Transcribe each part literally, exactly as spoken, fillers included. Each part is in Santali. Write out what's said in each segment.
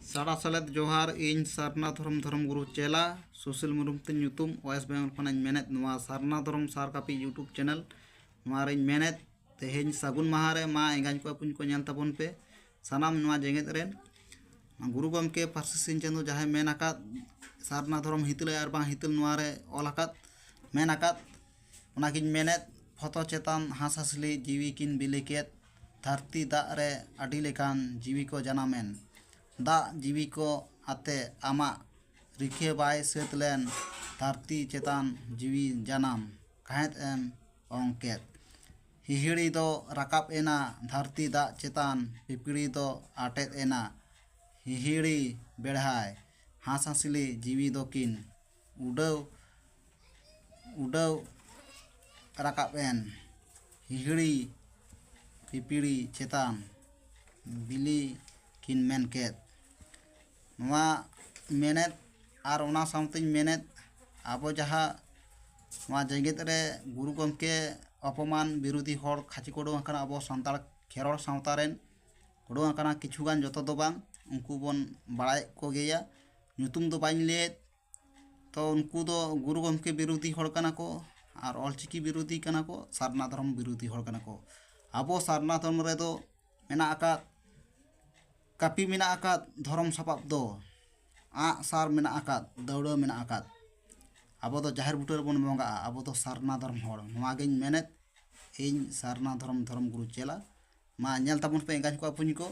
ᱥᱟᱲᱟ ᱥᱮᱞᱮᱫ ᱡᱚᱦᱟᱨ᱾ ᱤᱧ ᱥᱟᱨᱱᱟ ᱫᱷᱚᱨᱚᱢ ᱫᱷᱚᱨᱚᱢ ᱜᱩᱨᱩ ᱪᱮᱞᱟ ᱥᱩᱥᱤᱞ ᱢᱩᱨᱢᱩ ᱛᱤᱧ ᱧᱩᱛᱩᱢ, ᱳᱭᱮᱥᱴ ᱵᱮᱝᱜᱚᱞ ᱠᱷᱚᱱᱤᱧ ᱢᱮᱱᱮᱫ, ᱱᱚᱣᱟ ᱥᱟᱨᱱᱟ ᱫᱷᱚᱨᱚᱢ ᱥᱟᱨ ᱠᱟᱹᱯᱤ YouTube ᱪᱮᱱᱮᱞ ᱱᱚᱣᱟ ᱨᱮᱧ ᱢᱮᱱᱮᱫ, ᱛᱮᱦᱮᱧ ᱥᱟᱹᱜᱩᱱ ᱢᱟᱦᱟ ᱨᱮ ᱢᱟ ᱮᱸᱜᱟᱧ ᱠᱚ ᱟᱹᱯᱩᱧ ᱠᱚ ᱧᱮᱞ ᱛᱟᱵᱚᱱ ᱯᱮ ᱥᱟᱱᱟᱢ ᱱᱚᱣᱟ ᱡᱮᱜᱮᱛ ᱨᱮᱱ᱾ ᱜᱩᱨᱩ ᱜᱚᱢᱠᱮ ᱯᱟᱹᱨᱥᱤ ᱥᱤᱧ ᱪᱟᱸᱫᱚ ᱡᱟᱦᱟᱸᱭ ᱢᱮᱱ ᱟᱠᱟᱫ, ᱥᱟᱨᱱᱟ ᱫᱷᱚᱨᱚᱢ ᱦᱤᱛᱟᱹᱞ ᱟᱭ ᱟᱨ ᱵᱟᱝ ᱦᱤᱛᱟᱹᱞ ᱱᱚᱣᱟ ᱨᱮ ᱚᱞ ᱟᱠᱟᱫ, ᱢᱮᱱ ᱟᱠᱟᱫ, ᱚᱱᱟᱜᱤᱧ ᱢᱮᱱᱮᱫ, ᱯᱷᱚᱛᱚ ᱪᱮᱛᱟᱱ ᱦᱟᱸᱥ ᱦᱟᱸᱥᱞᱤ ᱡᱤᱣᱤ ᱠᱤᱱ ᱵᱤᱞᱤ ᱠᱮᱫ, ᱫᱷᱟᱹᱨᱛᱤ ᱫᱟᱜ ᱨᱮ ᱟᱹᱰᱤ ᱞᱮᱠᱟᱱ ᱡᱤᱣᱤ ᱠᱚ ᱡᱟᱱᱟᱢᱮᱱ᱾ ᱫᱟᱜ ᱡᱤᱣᱤ ᱠᱚ ᱟᱛᱮ ᱟᱢᱟᱜ ᱨᱤᱠᱷᱟᱹ ᱵᱟᱭ ᱥᱟᱹᱛ ᱞᱮᱱ, ᱫᱷᱟᱹᱨᱛᱤ ᱪᱮᱛᱟᱱ ᱡᱤᱣᱤ ᱡᱟᱱᱟᱢ ᱠᱟᱦᱮᱸᱫ ᱮᱢ ᱚᱝ ᱠᱮᱫ᱾ ᱦᱤᱦᱤᱲᱤ ᱫᱚ ᱨᱟᱠᱟᱵ ᱮᱱᱟ, ᱫᱷᱟᱹᱨᱛᱤ ᱫᱟᱜ ᱪᱮᱛᱟᱱ ᱯᱤᱯᱤᱲᱤ ᱫᱚ ᱟᱴᱮᱫ ᱮᱱᱟ᱾ ᱦᱤᱦᱤᱲᱤ ᱵᱮᱲᱦᱟᱭ ᱦᱟᱸᱥ ᱦᱟᱸᱥᱞᱤ ᱡᱤᱣᱤ ᱫᱚᱠᱤᱱ ᱩᱰᱟᱹᱣ, ᱩᱰᱟᱹᱣ ᱨᱟᱠᱟᱵ ᱮᱱ᱾ ᱦᱤᱦᱤᱲᱤ ᱯᱤᱯᱤᱲᱤ ᱪᱮᱛᱟᱱ ᱵᱤᱞᱤ ᱠᱤᱱ ᱢᱮᱱ ᱠᱮᱫ᱾ ᱱᱚᱣᱟ ᱢᱮᱱᱮᱫ ᱟᱨ ᱚᱱᱟ ᱥᱟᱶᱛᱮᱧ ᱢᱮᱱᱮᱫ, ᱟᱵᱚ ᱡᱟᱦᱟᱸ ᱱᱚᱣᱟ ᱡᱮᱜᱮᱛ ᱨᱮ ᱜᱩᱨᱩ ᱜᱚᱢᱠᱮ ᱚᱯᱚᱢᱟᱱ ᱵᱤᱨᱳᱫᱷᱤ ᱦᱚᱲ ᱠᱷᱟᱹᱪᱤ ᱠᱚ ᱩᱰᱩᱝ ᱟᱠᱟᱱᱟ ᱟᱵᱚ ᱥᱟᱱᱛᱟᱲ ᱠᱷᱮᱨᱣᱟᱲ ᱥᱟᱶᱛᱟ ᱨᱮᱱ, ᱩᱰᱩᱝ ᱟᱠᱟᱱᱟ ᱠᱤᱪᱷᱩ ᱜᱟᱱ, ᱡᱚᱛᱚ ᱫᱚ ᱵᱟᱝ, ᱩᱱᱠᱩ ᱵᱚᱱ ᱵᱟᱲᱟᱭᱮᱫ ᱠᱚᱜᱮᱭᱟ, ᱧᱩᱛᱩᱢ ᱫᱚ ᱵᱟᱹᱧ ᱞᱟᱹᱭᱮᱫ᱾ ᱛᱚ ᱩᱱᱠᱩ ᱫᱚ ᱜᱩᱨᱩ ᱜᱚᱢᱠᱮ ᱵᱤᱨᱳᱫᱷᱤ ᱦᱚᱲ ᱠᱟᱱᱟ ᱠᱚ, ᱟᱨ ᱚᱞᱪᱤᱠᱤ ᱵᱤᱨᱳᱫᱷᱤ ᱠᱟᱱᱟ ᱠᱚ, ᱥᱟᱨᱱᱟ ᱫᱷᱚᱨᱚᱢ ᱵᱤᱨᱳᱫᱷᱤ ᱦᱚᱲ ᱠᱟᱱᱟ ᱠᱚ᱾ ᱟᱵᱚ ᱥᱟᱨᱱᱟ ᱫᱷᱚᱨᱚᱢ ᱨᱮᱫᱚ ᱢᱮᱱᱟᱜ ᱟᱠᱟᱫ, ᱠᱟᱹᱯᱤ ᱢᱮᱱᱟᱜ ᱟᱠᱟᱫ ᱫᱷᱚᱨᱚᱢ ᱥᱟᱯᱟᱵ ᱫᱚ, ᱟᱸᱜ ᱥᱟᱨ ᱢᱮᱱᱟᱜ ᱟᱠᱟᱫ, ᱫᱟᱹᱣᱲᱟᱹ ᱢᱮᱱᱟᱜ ᱟᱠᱟᱫ᱾ ᱟᱵᱚ ᱫᱚ ᱡᱟᱦᱮᱨ ᱵᱩᱴᱟᱹ ᱨᱮᱵᱚᱱ ᱵᱚᱸᱜᱟᱜᱼᱟ, ᱟᱵᱚ ᱫᱚ ᱥᱟᱨᱱᱟ ᱫᱷᱚᱨᱚᱢ ᱦᱚᱲ᱾ ᱱᱚᱣᱟᱜᱤᱧ ᱢᱮᱱᱮᱫ, ᱤᱧ ᱥᱟᱨᱱᱟ ᱫᱷᱚᱨᱚᱢ ᱫᱷᱚᱨᱚᱢ ᱜᱩᱨᱩ ᱪᱮᱞᱟ᱾ ᱢᱟ ᱧᱮᱞ ᱛᱟᱵᱚᱱ ᱯᱮ ᱮᱸᱜᱟᱧ ᱠᱚ ᱟᱹᱯᱩᱧ ᱠᱚ᱾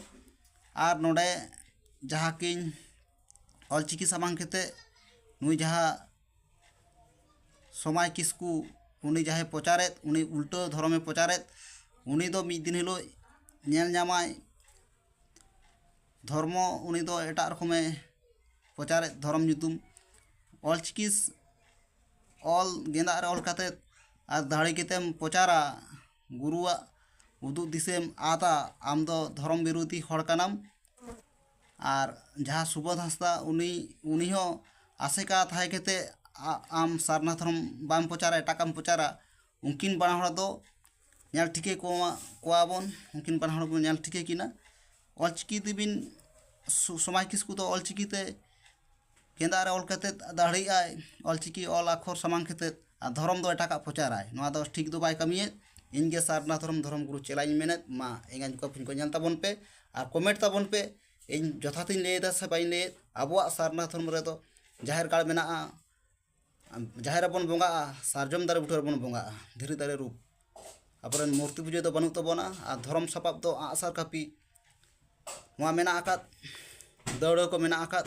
ᱟᱨ ᱱᱚᱰᱮ ᱡᱟᱦᱟᱸ ᱠᱤᱱ ᱚᱞᱪᱤᱠᱤ ᱥᱟᱢᱟᱝ ᱠᱟᱛᱮ ᱱᱩᱭ ᱡᱟᱦᱟᱸ ᱥᱚᱢᱟᱭ ᱠᱤᱥᱠᱩ, ᱩᱱᱤ ᱡᱟᱦᱟᱸᱭ ᱯᱨᱚᱪᱟᱨᱮᱫ, ᱩᱱᱤ ᱩᱞᱴᱟᱹ ᱫᱷᱚᱨᱚᱢᱮ ᱯᱨᱚᱪᱟᱨᱮᱫ, ᱩᱱᱤ ᱫᱚ ᱢᱤᱫ ᱫᱤᱱ ᱦᱤᱞᱳᱜ ᱧᱮᱞ ᱧᱟᱢᱟᱭ ᱫᱷᱚᱨᱢᱚ, ᱩᱱᱤ ᱫᱚ ᱮᱴᱟᱜ ᱨᱚᱠᱚᱢᱮ ᱯᱨᱚᱪᱟᱨᱮᱫ ᱫᱷᱚᱨᱚᱢ ᱧᱩᱛᱩᱢ᱾ ᱚᱞᱪᱤᱠᱤ ᱚᱞ ᱜᱮᱸᱫᱟᱜ ᱨᱮ ᱚᱞ ᱠᱟᱛᱮᱫ ᱟᱨ ᱫᱟᱲᱮ ᱠᱟᱛᱮᱢ ᱯᱨᱚᱪᱟᱨᱟ, ᱜᱩᱨᱩᱣᱟᱜ ᱩᱫᱩᱜ ᱫᱤᱥᱟᱹᱢ ᱟᱫᱟ, ᱟᱢ ᱫᱚ ᱫᱷᱚᱨᱚᱢ ᱵᱤᱨᱳᱫᱷᱤ ᱦᱚᱲ ᱠᱟᱱᱟᱢ᱾ ᱟᱨ ᱡᱟᱦᱟᱸ ᱥᱩᱵᱳᱫᱷ ᱦᱟᱸᱥᱫᱟ, ᱩᱱᱤ, ᱩᱱᱤ ᱦᱚᱸ ᱟᱥᱮᱠᱟ ᱛᱟᱦᱮᱸ ᱠᱟᱛᱮ ᱟ-, ᱟᱢ ᱥᱟᱨᱱᱟ ᱫᱷᱚᱨᱚᱢ ᱵᱟᱢ ᱯᱨᱚᱪᱟᱨᱟ, ᱮᱴᱟᱜᱟᱜ ᱮᱢ ᱯᱨᱚᱪᱟᱨᱟ᱾ ᱩᱱᱠᱤᱱ ᱵᱟᱱᱟ ᱦᱚᱲ ᱫᱚ ᱧᱮᱞ ᱴᱷᱤᱠᱟᱹ ᱠᱚᱣᱟ, ᱠᱚᱣᱟ ᱵᱚᱱ, ᱩᱱᱠᱤᱱ ᱵᱟᱱᱟ ᱦᱚᱲ ᱵᱚᱱ ᱧᱮᱞ ᱴᱷᱤᱠᱟᱹ ᱠᱤᱱᱟ᱾ ᱚᱞᱪᱤᱠᱤ ᱛᱮᱵᱤᱱ ᱥᱚᱢᱟᱡᱽ ᱠᱤᱥᱠᱩ ᱫᱚ ᱚᱞᱪᱤᱠᱤ ᱛᱮ ᱜᱮᱸᱫᱟᱜ ᱨᱮ ᱚᱞ ᱠᱟᱛᱮᱫ ᱫᱟᱲᱮᱭᱟᱜᱼᱟᱭ, ᱚᱞᱪᱤᱠᱤ ᱚᱞ ᱟᱠᱷᱚᱨ ᱥᱟᱢᱟᱝ ᱠᱟᱛᱮᱫ, ᱟᱨ ᱫᱷᱚᱨᱚᱢ ᱫᱚ ᱮᱴᱟᱜᱟᱜ ᱯᱨᱚᱪᱟᱨᱟᱭ᱾ ᱱᱚᱣᱟ ᱫᱚ ᱴᱷᱤᱠ ᱫᱚ ᱵᱟᱭ ᱠᱟᱹᱢᱤᱭᱮᱫ᱾ ᱤᱧ ᱜᱮ ᱥᱟᱨᱱᱟ ᱫᱷᱚᱨᱚᱢ ᱫᱷᱚᱨᱚᱢ ᱜᱩᱨᱩ ᱪᱮᱞᱟᱧ ᱢᱮᱱᱮᱫ᱾ ᱢᱟ ᱮᱸᱜᱟᱧ ᱠᱚ ᱯᱷᱤᱧ ᱠᱚ ᱧᱮᱞ ᱛᱟᱵᱚᱱ ᱯᱮ ᱟᱨ ᱠᱚᱢᱮᱱᱴ ᱛᱟᱵᱚᱱ ᱯᱮ, ᱤᱧ ᱡᱚᱛᱷᱟᱛᱤᱧ ᱞᱟᱹᱭᱮᱫᱟ ᱥᱮ ᱵᱟᱹᱧ ᱞᱟᱹᱭᱮᱫ᱾ ᱟᱵᱚᱣᱟᱜ ᱥᱟᱨᱱᱟ ᱫᱷᱚᱨᱚᱢ ᱨᱮᱫᱚ ᱡᱟᱦᱮᱨ ᱜᱟᱲ ᱢᱮᱱᱟᱜᱼᱟ, ᱡᱟᱦᱮᱨ ᱨᱮᱵᱚᱱ ᱵᱚᱸᱜᱟᱜᱼᱟ, ᱥᱟᱨᱡᱚᱢ ᱫᱟᱨᱮ ᱵᱩᱴᱟᱹ ᱨᱮᱵᱚᱱ ᱵᱚᱸᱜᱟᱜᱼᱟ, ᱫᱷᱤᱨᱤ ᱫᱟᱨᱮ ᱨᱩᱯ᱾ ᱟᱵᱚᱨᱮᱱ ᱢᱩᱨᱛᱤ ᱯᱩᱡᱟᱹ ᱫᱚ ᱵᱟᱹᱱᱩᱜ ᱛᱟᱵᱚᱱᱟ᱾ ᱟᱨ ᱫᱷᱚᱨᱚᱢ ᱥᱟᱯᱟᱵ ᱫᱚ ᱟᱸᱜᱼᱥᱟᱨ ᱠᱟᱹᱯᱤ ᱱᱚᱣᱟ ᱢᱮᱱᱟᱜ ᱟᱠᱟᱫ, ᱫᱟᱹᱣᱲᱟᱹ ᱠᱚ ᱢᱮᱱᱟᱜ ᱟᱠᱟᱫ᱾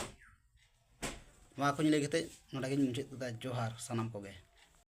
ᱱᱚᱣᱟ ᱠᱚᱧ ᱞᱟᱹᱭ ᱠᱟᱛᱮ ᱱᱚᱰᱮ ᱜᱤᱧ ᱢᱩᱪᱟᱹᱫ ᱠᱮᱫᱟ᱾ ᱡᱚᱦᱟᱨ ᱥᱟᱱᱟᱢ ᱠᱚᱜᱮ᱾